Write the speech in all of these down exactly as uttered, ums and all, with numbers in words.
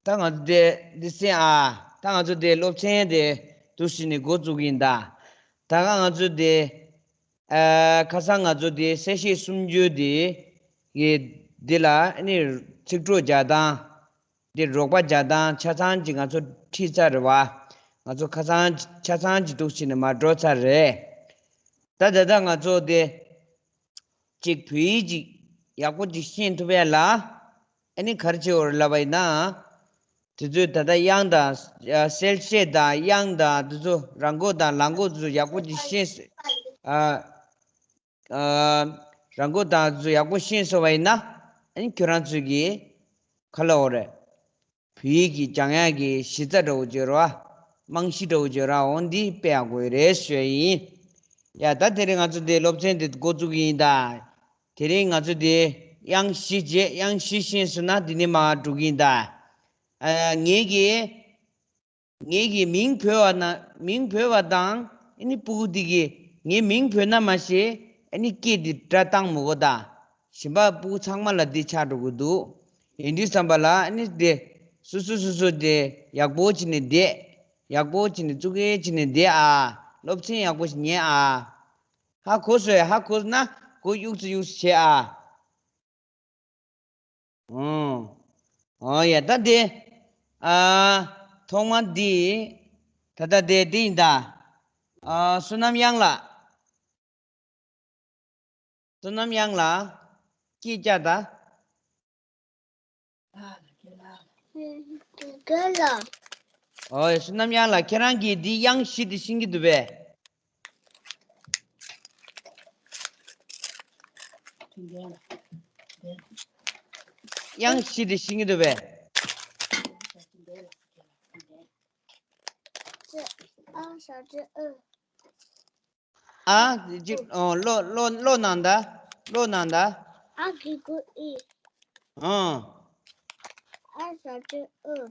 ད་ང་ཚོ་དེ་འདི་སེ་ཨ། ད་ང་ཚོ་དེ་སློབ་ཚན་དེ་འདུག་སེ་ནས་འགོ་བཙུགས་ཡིན་ད། ད་ག་ང་ཚོ་དེ་ཨ་ཁ་སང་ང་ཚོ་དེ་གསལ་བཤད་གསུམ་བརྗོད་དེ་ཡི་འདི་ལ་ཨ་ནི་ཚིག་གྲོགས་རྒྱག་སྟངས། འདི་རོགས་པ་རྒྱག་སྟངས་ཆ་ཚང་ཅིག་ང་ཚོ་ཁྲིད་ཚར་རེད་བ། ང་ཚོ་ཁ་སང་ཆ་ཚང་ཅིག་འདུག་སེ་ནས་མར་འགྲོ་ཚར་རེད། ད་ད་ལྟ་ང་ཚོ་དེ་ཅིག་བོད་ཡིག་ཅིག་ཡག་པོ་ཅིག་ཤེས་ཐུབ་ཡ་ལ། ཨ་ནི་ག་རེ་བྱེད་དགོས་རེད་ལབ་པ་ཡིན་ན། དེ་ཚོའི་ད་ལྟ་དབྱངས་དང་གསལ་བཤད་དང་དབྱངས་དང་དེ་ཚོ་རང་མགོ་དང་ལག་མགོ་དེ་ཚོ་ཡག་པོ་ཅིག་ཤེས། ཨ། ཨ། རང་མགོ་དང་དེ་ཚོ་ཡག་པོ་ཤེས་སོང་བ་ཡིན་ན། ཨ་ནི་ཁྱོད་རང་ཚོས་ཀྱིས་ག་ལབ་དགོས་རེད། བོད་ཡིག་གི་སྦྱང་ཡག་གི་གཞི་རྩ་འདྲ་བོ་བརྗོད་རོགས། རྨང་གཞི་འདྲ་བོ་བརྗོད་རོགས། འོ་འདི་དཔེ་ཡག་པོ་རེད་ཞུ་ཡ་ཡིན། ཡ་ད་དེ་རིང་ང་ཚོ་འདི་སློབ་ཚན་འདི་འགོ་བཙུགས་ཀྱི་ཡིན་ད། དེ་རིང་ང་ཚོ་འདི་དབྱངས་བཞི་བྱས། དབྱངས་བཞི་ཤེས་སོང་ན་འདི་ནས་མར་འགྲོ་གི་ཡིན་ད། ཨ། ངེད་ཀྱིས་ངེད་ཀྱིས་མིང་བོས་པ་ན། མིང་བོས་པ་དང་ཨ་ནི་སྤུ་གུ་འདི་གིས་ངའི་མིང་བོས་ན་མ་ཤེས། ཨ་ནི་སྐད་འདི་སྒྲ་བཏང་མི་དགོས་ད། གཞན་པ་སྤུ་གུ་ཚང་མ་ལ་འདི་ཆགས་འགྲོ་གི་འདུག་ཡིན་དུས་ཙམ་པ་ལ་ཨ་ནི་དེ་སོ་སོ་སོ་སོ་དེ་ཡག་པོ་བྱས་ནས་བསྡད། ཡག་པོ་བྱས་ནས་བཙུགས་ཀྱི་བྱས་ནས་བསྡད་ཨ། སློབ་ཚན་ཡག་པོ་ཞིག་ཉན་ཨ། ཧ་གོ་སོང་། ཧ་གོ་ན་མགོ་གཡུག་ཙི་གཡུག་ཙི་བྱེད་ཨ། ཨོ། ཨོ་ཡ། ད་དེ། ཨ། ཐོག་མ་འདི། ད་ལྟ་དེ་འདི་ཡིན་ད། ཨ། བསོད་ནམས་དབྱངས་ལགས། བསོད་ནམས་དབྱངས་ལགས། སྐད་རྒྱག་ད། ཨོ་ཡ། བསོད་ནམས་དབྱངས་ལགས། ཁྱེད་རང་གིས་འདི་དབྱངས་བཞི་དེ་ཤེས་ཀྱི་འདུག་པས། དབྱངས་བཞི་དེ་ཤེས་ཀྱི་འདུག་པས། ཨ། ཅིག་ཨོ། ཀློག་ཀློག་ཀློག་གནང་ད། ཀློག་གནང་ད། ཨ་གི་གུ་ཨི། ཨ། ཨ་ཟ་ཏི་ཨུ།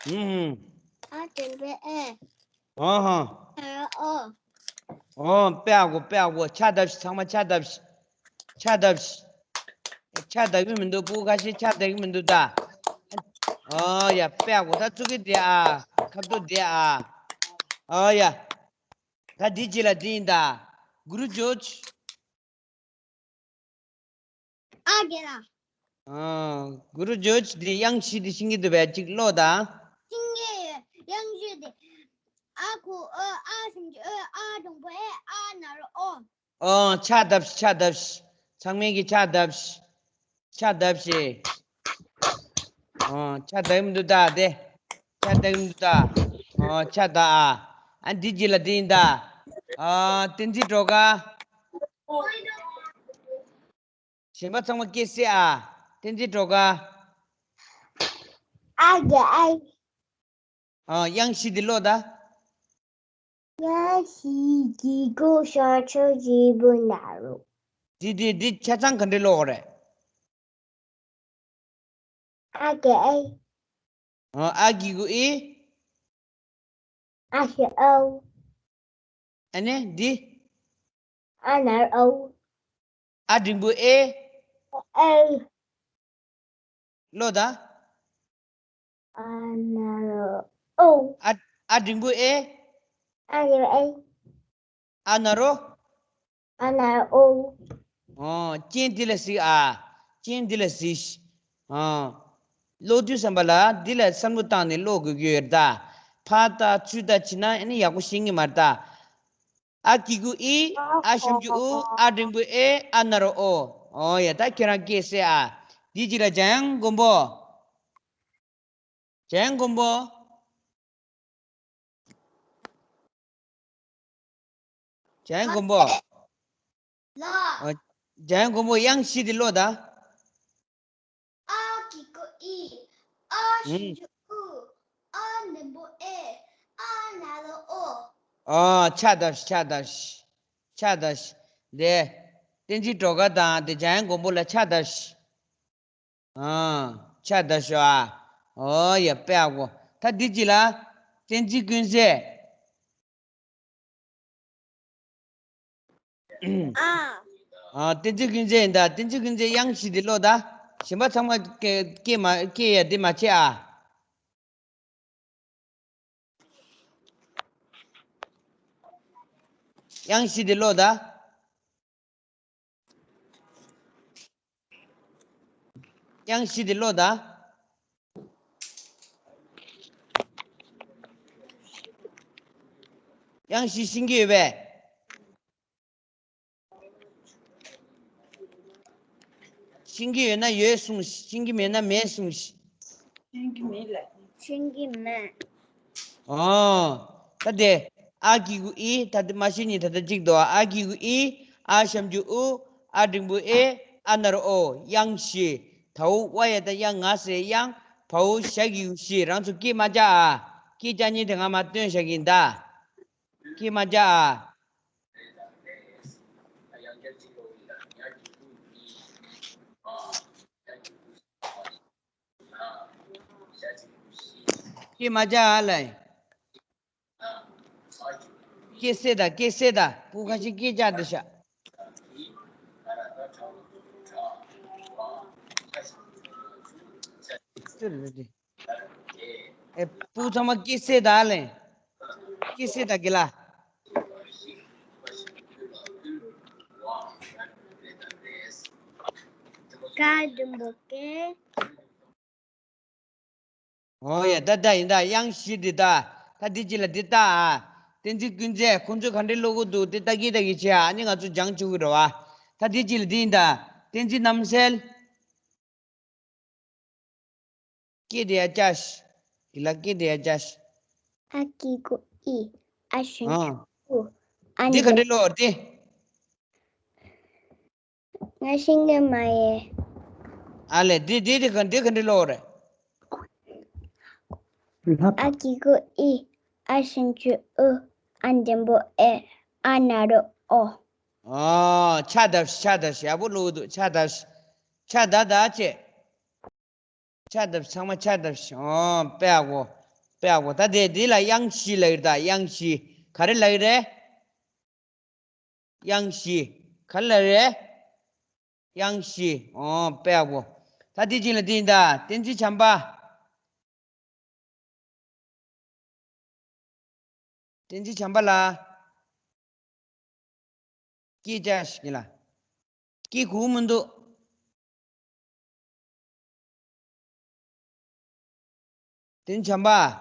ཧུམ་ཧུམ། ཨ་འགྲེང་བུ་ཨེ། ཨ་ཧ། ཨ་ཨོ། ཨོ། དཔེ་ཡག་པོ། དཔེ་ཡག་པོ། ཕྱག་བརྡབ་ཤིག་ཚང་མ་ཕྱག་བརྡབ་ཤིག་ཕྱག་བརྡབ་ཤིག་ཕྱག་བརྡབ་ཀྱི་མི་འདུག་སྤུ་གུ་ཁ་ཤས་ཕྱག་བརྡབ་ཀྱི་མི་འདུག་ད། ཨོ་ཡ། དཔེ་ཡག་པོ། ད་བཙུགས་ཀྱི་བསྡད་ཨ། ཁ་ཐུག་བསྡད་ཨ། ཨོ་ཡ། ད་འདི་རྗེས་ལ་འདི་ཡིན་ད། གུ་རུ་ཇོརྗ། ཨ་རྒན་ལགས། ཨ། གུ་རུ་ཇོརྗ་འདི་དབྱངས་བཞི་འདི་ཤེས་ཀྱི་འདུག་པས། ཅིག་ཀློག་དང་། ཤེས་ཀྱི་ཡོད། དབྱངས་བཞི་འདི། ཨ་གི་གུ་ཨོ། ཨ་ཞབས་ཀྱུ་ཨོ། ཨ་འགྲེང་བུ་ཨེ། ཨ་ན་རོ་ཨོ། ཨོ། ཕྱག་བརྡབ་ཤིག་ཕྱག་བརྡབ་ཤིག་ཚང་མས་ཀྱིས་ཕྱག་བརྡབ་ཤིག་ཕྱག་བརྡབ་ཤིག་ཨོ། ཕྱག་བརྡབ་ཀྱི་མི་འདུག་ད་དེ། ཕྱག་བརྡབ་ཀྱི་མི་འདུག་ད། ཨོ། ཕྱག་བརྡབ་ཨ། ཨ་འདི་རྗེས་ལ་འདི་ཡིན་ད། ཨ། བསྟན་འཛིན་སྒྲོལ་དཀར། གཞན་པ་ཚང་མ་སྐད་གསལ་ཨ། བསྟན་འཛིན་སྒྲོལ་དཀར། ཨ་རྒན་ཨ། ཨ། དབྱངས་བཞི་འདི་ཀློག་ད། དབྱངས་བཞི་གི་གུ་ཞབས་ཀྱུ་ཞབས་ཀྱུ་ན་རོ། འདི་འདི་འདི་ཆ་ཚང་ག་འདྲས་ཀློག་དགོས་རེད། ཨ་གི་གུ་ཨེ། ཨ། ཨ་གི་གུ་ཨི། ཨ་ཞབས་ཀྱུ་ཨོ། ཨ་ནི་འདི། ཨ་ན་རོ་ཨོ། ཨ་འགྲེང་བུ་ཨེ། ཨེ། ཀློག་དང་། ཨ་ན་རོ་ཨོ། ཨ། ཨ་འགྲེང་བུ་ཨེ། ཨ་ན་རོ་ཨེ། ཨ་ན་རོ། ཨ་ན་རོ་ཨོ། ཨོ། སྤྱན་འདི་ལ་གཟིགས་ཨ། སྤྱན་འདི་ལ་གཟིགས། ཨ། ཀློག་དུས་ཙམ་པ་ལ་འདི་ལ་བསམ་བློ་བཏང་ནས་ཀློག་དགོས་ཀྱི་ཡོད་རེད་ད། ཕར་ལྟ་ཚུར་ལྟ་བྱས་ན་ཨ་ནི་ཡག་པོ་ཤེས་ཀྱི་མ་རེད་ད། ཨ་གི་གུ་ཨི། ཨ་ཞབས་ཀྱུ་ཨུ། ཨ་འགྲེང་བུ་ཨེ། ཨ་ན་རོ་ཨོ། ཨོ་ཡ། ད་ཁྱེད་རང་སྐད་གསལ་ཨ། འདི་རྗེས་ལ་འཇམ་དབྱངས་མགོན་པོ། འཇམ་དབྱངས་མགོན་པོ། འཇམ་དབྱངས་མགོན་པོ། ལགས། ཨ། འཇམ་དབྱངས་མགོན་པོ། དབྱངས་བཞི་འདི་ཀློག་དང་། ཨ་གི་གུ་ཨི། ཨ་ཞབས་ཀྱུ་ཨུ། ཨ་འགྲེང་བུ་ཨེ། ཨ་ན་རོ་ཨོ། ཨ། ཕྱག་བརྡབས་ཤིག་ཕྱག་བརྡབས་ཤིག་ཕྱག་བརྡབས་ཤིག་དེ་བསྟན་འཛིན་སྒྲོལ་དཀར་དང་དེ་འཇམ་དབྱངས་མགོན་པོ་ལ་ཕྱག་བརྡབས་ཤིག་ཨ། ཕྱག་བརྡབས་ཤོག་ཨ། ཨོ་ཡ། དཔེ་ཡག་པོ། ད་འདི་རྗེས་ལ་བསྟན་འཛིན་ཀུན་གསལ། ཨ། ཨ། བསྟན་འཛིན་ཀུན་གསལ་ཡིན་ད། བསྟན་འཛིན་ཀུན་གསལ། དབྱངས་བཞི་འདི་ཀློག་ད། གཞན་པ་ཚང་མ་སྐད་སྐད་མ་སྐད་ཡ་འདི་མ་བྱེད་ཨ། དབྱངས་བཞི་དེ་ཀློག་ད། དབྱངས་བཞི་དེ་ཀློག་ད། དབྱངས་བཞི་ཤེས་ཀྱི་ཡོད་པས། ཤེས་ཀྱི་ཡོད་ན་ཡོད་གསུངས། ཤེས་ཀྱི་མེད་ན་མེད་གསུངས། ཤེས་ཀྱི་མེད་ལ། ཤེས་ཀྱི་མེད། ཨོ། ད་དེ། ཨ་གི་གུ་ཨི། ད་དེ་མ་ཤེས་ནི་ད་ལྟ་གཅིག་འདུག་ཨ་གི་གུ་ཨི། ཨ་ཞབས་ཀྱུ་ཨུ། ཨ་འགྲེང་བུ་ཨེ། ཨ་ན་རོ་ཨོ། དབྱངས་བཞི། དའུ་ཝ་ཡ་བཏགས་དབྱ་ང་ཟེར་དབྱངས། བའོ་ཞ་གི་གུ་ཞི། རང་ཚོ་སྐད་མ་རྒྱག་ཨ། སྐད་རྒྱག་མཁན་དེ་ང་མར་སྟོན་བཞག་གི་ཡིན་ད། སྐད་མ་རྒྱག་ཨ། སྐད་མ་རྒྱག་ཨ་ལ། སྐད་སེ་ད། སྐད་སེ་ད། སྤུ་ཁ་ཤས་སྐད་རྒྱག་འདི་ཤ། ཨེ། སྤུ་ཚང་མ་སྐད་སེ་ད་ལེ། སྐད་སེ་ད་གི་ལ། ཀ་འགྲེང་བུ་ཀེ། ཨོ་ཡ། ད་ད་ཡིན་ད། དབྱངས་བཞི་འདི་ད། ད་འདི་གཅིག་ལ་འདི་ལྟ་ཨ། བསྟན་འཛིན་ཀུན་མཛེས། ཁོང་ཚོས་ག་འདྲས་ཀློག་གི་འདུག་དེ་ལྟ་གི་ལྟ་གི་བྱེད་ཨ། ཨ་ནི་ང་ཚོ་སྦྱང་བཅུག་གི་རེད་བ། ད་འདི་གཅིག་ལ་འདི་ཡིན་ད། བསྟན་འཛིན་རྣམ་གསལ། སྐད་དེ་ཡ་ཅ་ཤ། གི་ལ་སྐད་དེ་ཡ་ཅ་ཤ། ཨ་གི་གུ་ཨི། ཨ་ཞབས་ཀྱུ་ཨུ། ཨ་འདི་ག་འདྲས་ཀློག་འདི། ང་ཤེས་ཀྱི་མ་རེད། ཨ་ལས། འདི་འདི་འདི་ག་འདི་ག་འདྲས་ཀློག་རེད། ཨ་གི་གུ་ཨི། ཨ་ཞབས་ཀྱུ་ཨུ། ཨ་འགྲེང་བུ་ཨེ། ཨ་ན་རོ་ཨོ། ཨོ། ཕྱག་བརྡབས་ཤིག་ཕྱག་བརྡབས་ཤིག་ཡག་པོ་ཀློག་འདུག་ཕྱག་བརྡབས་ཤིག་ཕྱག་བརྡབས་བརྡབས་བྱས། ཕྱག་བརྡབས་ཤིག་ཚང་མ་ཕྱག་བརྡབས་ཤིག་ཨོ། དཔེ་ཡག་པོ། དཔེ་ཡག་པོ། ད་དེ་འདི་ལ་དབྱངས་བཞི་ལབ་ཀྱི་རེད་ད། དབྱངས་བཞི། ག་རེ་ལབ་ཀྱི་རེད། དབྱངས་བཞི། ག་རེ་ལབ་ཀྱི་རེད། དབྱངས་བཞི། ཨོ། དཔེ་ཡག་པོ། ད་དེ་གཅིག་ལ་འདི་ཡིན་ད། བསྟན་འཛིན་བྱམས་པ། བསྟན་འཛིན་བྱམས་པ་ལགས། སྐད་ཆ་ཞིག་ལ། སྐད་གོ་མི་འདུག་བསྟན་འཛིན་བྱམས་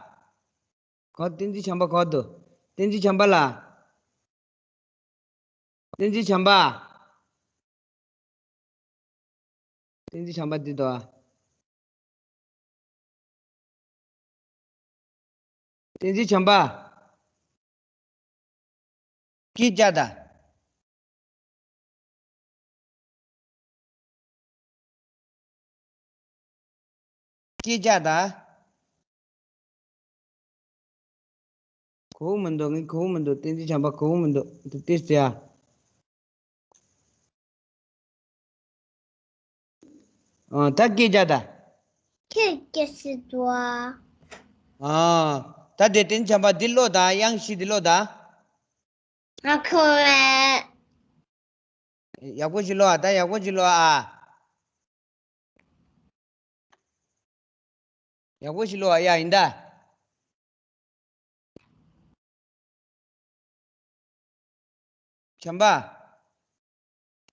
པ། ག། བསྟན་འཛིན་བྱམས་པ་ག་འདུག་བསྟན་འཛིན་བྱམས་པ་ལགས། བསྟན་འཛིན་བྱམས་པ། བསྟན་འཛིན་བྱམས་པ་འདི་དོ། བསྟན་འཛིན་བྱམས་པ། སྐད་རྒྱག་དང་། སྐད་རྒྱག་དང་། གོ་མི་འདུག་ངས་གོ་མི་འདུག་བསྟན་འཛིན་བྱམས་པ་གོ་མི་འདུག་དེ་ལྟས་ཟེར་ཡ། ཨ། ད་སྐད་རྒྱག་དང་། ཁྱོད་སྐད་སྲིད་དོ། ཨ། ད་དེ་བསྟན་འཛིན་བྱམས་པ་འདི་ཀློག་དང་། དབྱངས་བཞི་འདི་ཀློག་དང་། ང་ཁོ་རེད། ཡག་པོ་ཞིག་ཀློག་ཨ། ད་ཡག་པོ་ཞིག་ཀློག་ཨ། ཡག་པོ་ཞིག་ཀློག་ཨ། ཡ། ཡིན་ད། བྱམས་པ།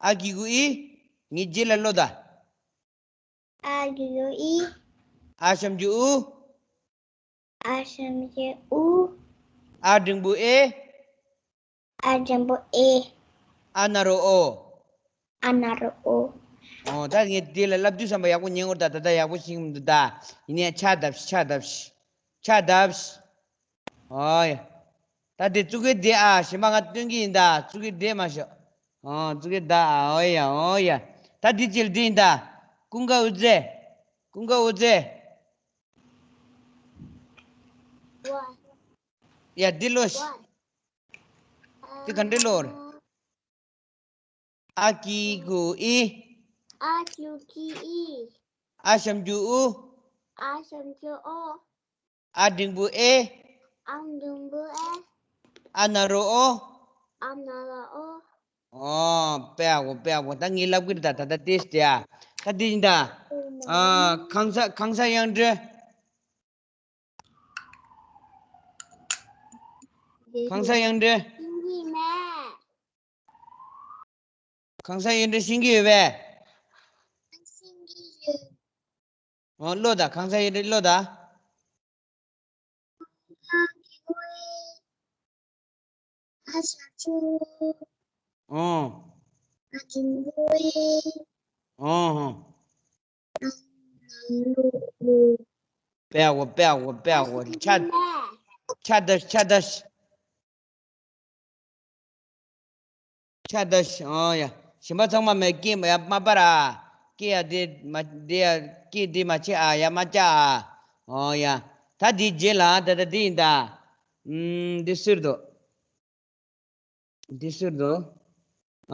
ཨ་གི་གུ་ཨི། ངའི་རྗེས་ལ་ཀློག་དང་། ཨ་གི་གུ་ཨི། ཨ་ཞབས་ཀྱུ་ཨུ། ཨ་ཞབས་ཀྱུ་ཨུ། ཨ་འགྲེང་བུ་ཨེ། ཨ་འགྲེང་བུ་ཨེ། ཨ་ན་རོ་ཨོ། ཨ་ན་རོ་ཨོ། ཨོ། ད་ངས་དེ་ལ་བསླབ་དུས་ཙམ་པ་ཡག་པོ་ཉན་དགོས། ད་ད་ལྟ་ཡག་པོ་ཤེས་ཀྱི་མི་འདུག་ད་ཡིན་ནའི་ཕྱག་བརྡབས་ཤིག་ཕྱག་བརྡབས་ཤིག་ཕྱག་བརྡབས་ཤིག་ཨོ་ཡ། ད་དེ་ཙུ་གུའི་དེ་ཨ། གཞན་པ་ང་སྟོན་གྱི་ཡིན་ད། ཙུ་གུའི་དེ་མ་ཤོག་ཨོ། ཙུ་གུའི་ད་ཨ། ཨོ་ཡ། ཨོ་ཡ། ད་དེ་ཅིག་ལ་དེ་ཡིན་ད། ཀུན་དགའ་དབུ་མཛད། ཀུན་དགའ་དབུ་མཛད། ཡ། འདི་ཀློག་ཤིག་འདི་ག་འདྲས་ཀློག་རེད། ཨ་གི་གུ་ཨི། ཨ་གི་གུ་ཨི། ཨ་ཞབས་ཀྱུ་ཨུ། ཨ་ཞབས་ཀྱུ་ཨོ། ཨ་འགྲེང་བུ་ཨེ། ཨ་འགྲེང་བུ་ཨེ། ཨ་ན་རོ་ཨོ། ཨ་ན་རོ་ཨོ། ཨོ། དཔེ་ཡག་པོ། དཔེ་ཡག་པོ། ད་ངས་ལབ་ཀྱི་རེད་ད། ད་ལྟ་ཏོག་ཙམ་བལྟས་ཨ། ད་འདི་ཡིན་ད། ཨ། གང་ཟག་གང་ཟག་དབྱངས་འགྲོས། གང་ཟག་དབྱངས་འགྲོས། ཡིན་གྱི་མེད། གང་ཟག་ཡོངས་གྲགས་ཤེས་ཀྱི་ཡོད་པས། ཤེས་ཀྱི་ཡོད། འོ་ཀློག་དང་། གང་ཟག་ཡོངས་གྲགས་ཀློག་དང་། ཨ་ཞབས་ཀྱུ། ཨོ། ཨ་འགྲེང་བུ་ཨེ། ཨོ་ཧོ། ཨ་ན་རོ་ཨོ། པེ་ཨ་གོ། པེ་ཨ་གོ། པེ་ཨ་གོ། ཆ། ཆ་ད་ཤ། ཆ་ད་ཤ། ཆ་ད་ཤ། ཨོ་ཡ། གཞན་པ་ཚང་མ་མེད། སྐད་ཡར་མ་སྤར་ཨ། སྐད་ཡར་དེ་མ་དེ་ཡར་སྐད་དེ་མ་ཆེ་ཨ། ཡར་མ་བཀྱག་ཨ། ཨོ་ཡ། ད་དེའི་རྗེས་ལ་ད་ད་དེ་ཡིན་ད། ཨུམ། འདི་སུར་དོ། འདི་སུར་དོ། ཨ།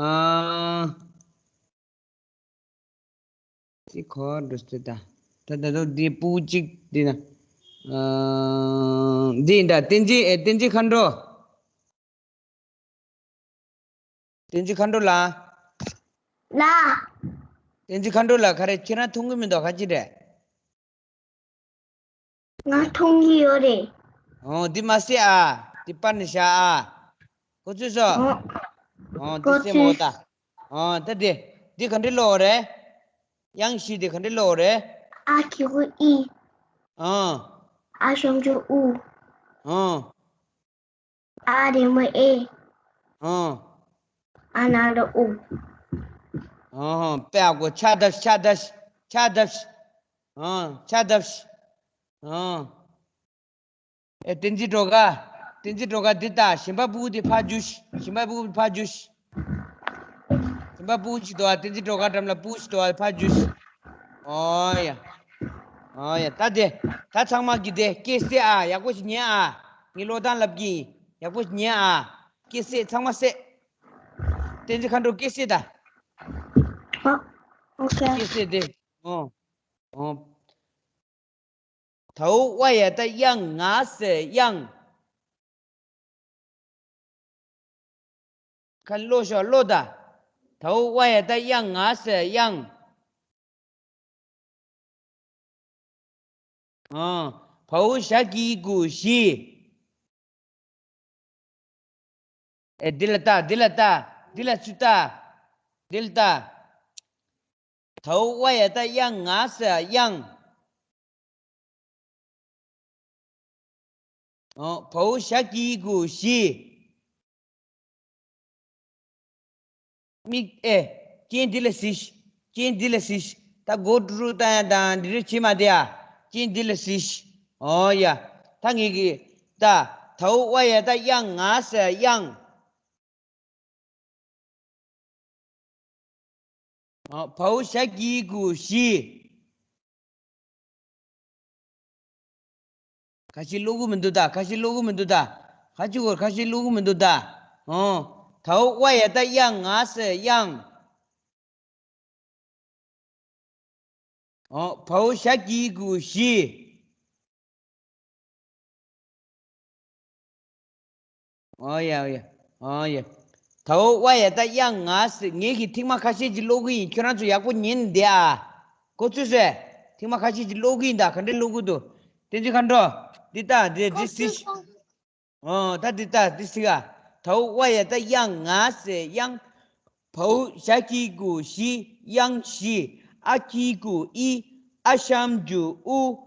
འདི་གོ་འགྲོ་སྲིད་ད། ད་ད་དུང་འདི་སྤུ་གུ་གཅིག་འདི་ན། ཨ། འདི་ཡིན་ད། བསྟན་འཛིན། ཨེ། བསྟན་འཛིན་མཁའ་འགྲོ། བསྟན་འཛིན་མཁའ་འགྲོ་ལགས། ལགས། བསྟན་འཛིན་མཁའ་འགྲོ་ལགས། ག་རེ་ཁྱེད་རང་མཐོང་གི་མི་འདུག་ག་ཅི་རེད། ང་མཐོང་གི་ཡོད་རེད། ཨོ། འདི་མ་བསད་ཨ། འདི་སྤར་ནས་བཞག་ཨ། གོ་ཚོད་སོང་། ཨོ། ཨོ། འདི་གོ་བསད་མོ་ཚོད། ད། ཨོ། ད་འདི། འདི་ག་འདྲས་ཀློག་རེད། དབྱངས་བཞི་འདི་ག་འདྲས་ཀློག་རེད། ཨ་གི་གུ་ཨི། ཨོ། ཨ་ཞབས་ཀྱུ་ཨུ། ཨོ། ཨ་འགྲེང་བུ་ཨེ། ཨོ། ཨ་ན་རོ་ཨོ། ཨོ། པེ་ཨ་གོ། ཆ་ད་ཤ། ཆ་ད་ཤ། ཆ་ད་ཤ། ཨོ། ཆ་ད་ཤ། ཨོ། ཨེ། བསྟན་འཛིན་སྒྲོལ་དཀར། བསྟན་འཛིན་སྒྲོལ་དཀར་འདི་ལྟ། གཞན་པ་སྤུ་གུ་དེ་ཕར་རྒྱུགས། གཞན་པ་སྤུ་གུ་ཕར་རྒྱུགས། གཞན་པ་སྤུ་གུ་ཅིག་འདུག་ཨ། བསྟན་འཛིན་སྒྲོལ་དཀར་འགྲམ་ལ་སྤུ་གུ་ཅིག་འདུག་ཨ། ཕར་རྒྱུགས། ཨོ་ཡ། ཨོ་ཡ། ད་དེ། ད་ཚང་མ་གིས་དེ་སྐད་བསད་ཨ། ཡག་པོ་ཞིག་ཉན་ཨ། ངས་ཀློག་སྟངས་ལབ་ཀྱི་ཡིན། ཡག་པོ་ཞིག་ཉན་ཨ། སྐད་བསད། ཚང་མ་བསད། བསྟན་འཛིན་མཁའ་འགྲོ་སྐད་བསད་ད། ཨ། ཨོ་ཁེ། སྐད་བསད་དེ། ཨོ། ཨོ། ད་འོ་ཝ་ཡ་བཏགས་དབྱངས། ང་ཟེར་དབྱངས། ཁ་ལོ་ཤོག་ལོ་ད། ད་འོ་ཝ་ཡ་བཏགས་དབྱངས། ང་ཟེར་དབྱངས། ཨ། བའོ་ཞ་གི་གུ་ཞི། ཨེ། འདི་ལ་ལྟ། འདི་ལ་ལྟ། འདི་ལ་ཚུར་ལྟ། འདི་ལ་ལྟ། ད་འོ་ཝ་ཡ་བཏགས་དབྱངས། ང་ཟེར་དབྱངས། ཨོ། བའོ་ཞ་གི་གུ་ཞི། མིག་ཨེ། སྤྱན་འདི་ལ་གཟིགས། སྤྱན་འདི་ལ་གཟིགས། ད་མགོ་ཀྲུག་ཀྲུག་བཏང་ཡ་དང་འདི་རེ་བྱེད་མ་བསྡད་ཨ། སྤྱན་འདི་ལ་གཟིགས། ཨོ་ཡ། ད་ངེད་ཀྱིས་ད། ད་འོ་ཝ་ཡ་བཏགས་དབྱངས། ང་ཟེར་དབྱངས། ཨ། བའོ་ཞ་གི་གུ་ཞི། ཁ་ཤས་ཀློག་གི་མི་འདུག་ད། ཁ་ཤས་ཀློག་གི་མི་འདུག་ད། ཁ་ཅིག་གོ། ཁ་ཤས་ཀློག་གི་མི་འདུག་ད། ཨོ། ད་འོ་ཝ་ཡ་བཏགས་དབྱངས། ང་ཟེར་དབྱངས། ཨོ། བའོ་ཞ་གི་གུ་ཞི། ཨོ་ཡ། ཨོ་ཡ། ཨོ་ཡ། ད་འོ་ཝ་ཡ་བཏགས་དབྱངས། ང་ཟེར། ངེད་ཀྱིས་ཐེངས་མ་ཁ་ཤས་ཅིག་ཀློག་གི་ཡིན། ཁྱོད་རང་ཚོ་ཡག་པོ་ཉན་བསྡད་ཨ། གོ་ཚོད་སོང་། ཐེངས་མ་ཁ་ཤས་ཅིག་ཀློག་གི་ཡིན་ད། ག་འདྲས་ཀློག་གི་འདུག་བསྟན་འཛིན་མཁའ་འགྲོ། འདི་ལྟ། འདི་འདི་གཟིགས། ཨོ། ད་འདི་ལྟ། འདི་གཟིགས་ཨ། ད་འོ་ཝ་ཡ་བཏགས་དབྱངས། ང་ཟེར་དབྱངས། བའོ་ཞ་གི་གུ་ཞི། དབྱངས་ཞི། ཨ་གི་གུ་ཨི། ཨ་ཞབས་ཀྱུ་ཨུ།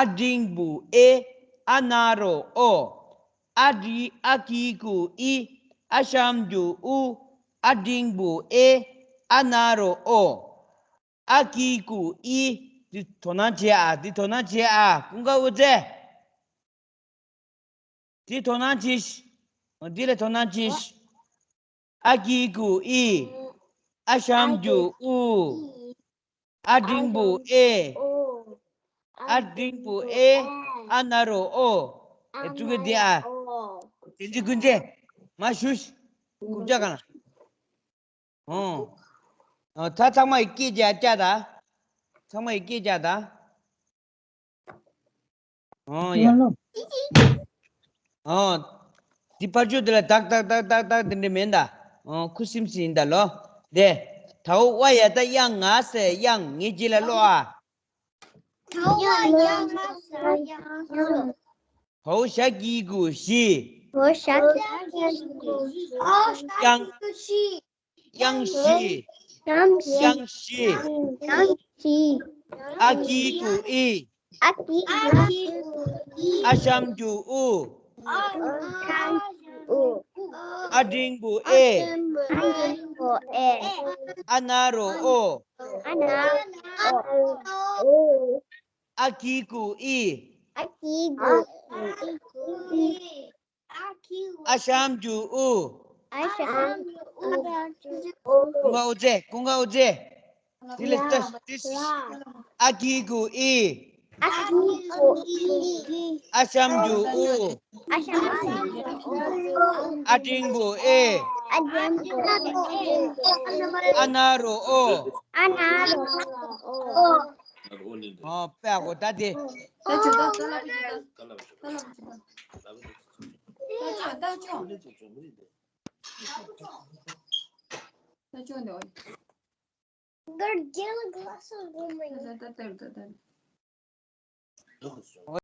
ཨ་འགྲེང་བུ་ཨེ། ཨ་ན་རོ་ཨོ། ཨ་རི། ཨ་གི་གུ་ཨི། ཨ་ཞབས་ཀྱུ་ཨུ། ཨ་འགྲེང་བུ་ཨེ། ཨ་ན་རོ་ཨོ། ཨ་གི་གུ་ཨི། འདི་དོ་སྣང་བྱེད་ཨ། འདི་དོ་སྣང་བྱེད་ཨ། ཀུན་དགའ་དབུ་རྩེ། འདི་དོ་སྣང་བྱེད་ཤིག་འདི་ལ་དོ་སྣང་བྱེད་ཤིག་ཨ་གི་གུ་ཨི། ཨ་ཞབས་ཀྱུ་ཨུ། ཨ་འགྲེང་བུ་ཨེ། ཨ་འགྲེང་བུ་ཨེ། ཨ་ན་རོ་ཨོ། ཨེ། ཙུ་གི་འདི་ཨ། དེ་འདི་ཀུན་རྗེ། མ་ཞུ་ཤིག་རྐུབ་བཀྱག་གང་ལ། ཨོ། ཨོ། ད་ཚང་མ་ཡི་སྐད་རྒྱག་རྒྱག་ད། ཚང་མ་ཡི་སྐད་རྒྱག་ད། ཨོ་ཡ། ཨོ། འདི་ཕར་ཕྱོགས་འདི་ལ་ཏག་ཏག་ཏག་ཏག་ཏག་འདི་འདྲ་མིན་ད། ཨོ། ཁུ་སིམ་སིམ་ཡིན་ད་ལོ། དེ། ད་འོ་ཝ་ཡ་བཏགས་དབྱངས། ང་ཟེར་དབྱངས། ངའི་རྗེས་ལ་ཀློག་ཨ། ད་འོ་ཝ་ཡ་བཏགས་དབྱངས། ང་ཟེར་དབྱངས། བའོ་ཞ་གི་གུ་ཞི། བའོ་ཞ་གི་གུ་ཞི། དབྱངས། གཡང་གཞི། གཡང་གཞི། གཡང་གཞི། ཨ་གི་གུ་ཨི། ཨ་གི་གུ་ཨི། ཨ་ཞབས་ཀྱུ་ཨུ། ཨ་ཞབས་ཀྱུ་ཨུ། ཨ་འགྲེང་བུ་ཨེ། ཨ་འགྲེང་བུ་ཨེ། ཨ་ན་རོ་ཨོ། ཨ་ན་རོ་ཨོ། ཨ་གི་གུ་ཨི། ཨ་གི་གུ་ཨི། ཨ་ཞབས་ཀྱུ་ཨུ། ཨ་ཞབས་ཀྱུ་ཨུ། ཀུན་དགའ་དབུ་མཛད། ཀུན་དགའ་དབུ་མཛད། དེ་ལས་ལྟ་དེ། ཨ་གི་གུ་ཨི། ཨ་གི་གུ་ཨི། ཨ་ཞབས་ཀྱུ་ཨུ། ཨ་ཞབས་ཀྱུ་ཨུ། ཨ་འགྲེང་བུ་ཨེ། ཨ་འགྲེང་བུ་ཨེ། ཨ་ན་རོ་ཨོ། ཨ་ན་རོ་ཨོ། ཨོ་པ་གོ་ད་དེ། ད་ཅོ་ད་ད་ལ་ད་ལ་ད་ཅོ་ད་ཅོ། ད་ཅོ་འདོད། Girl, gel glasses on my. ད་ད་ད་ད་ད།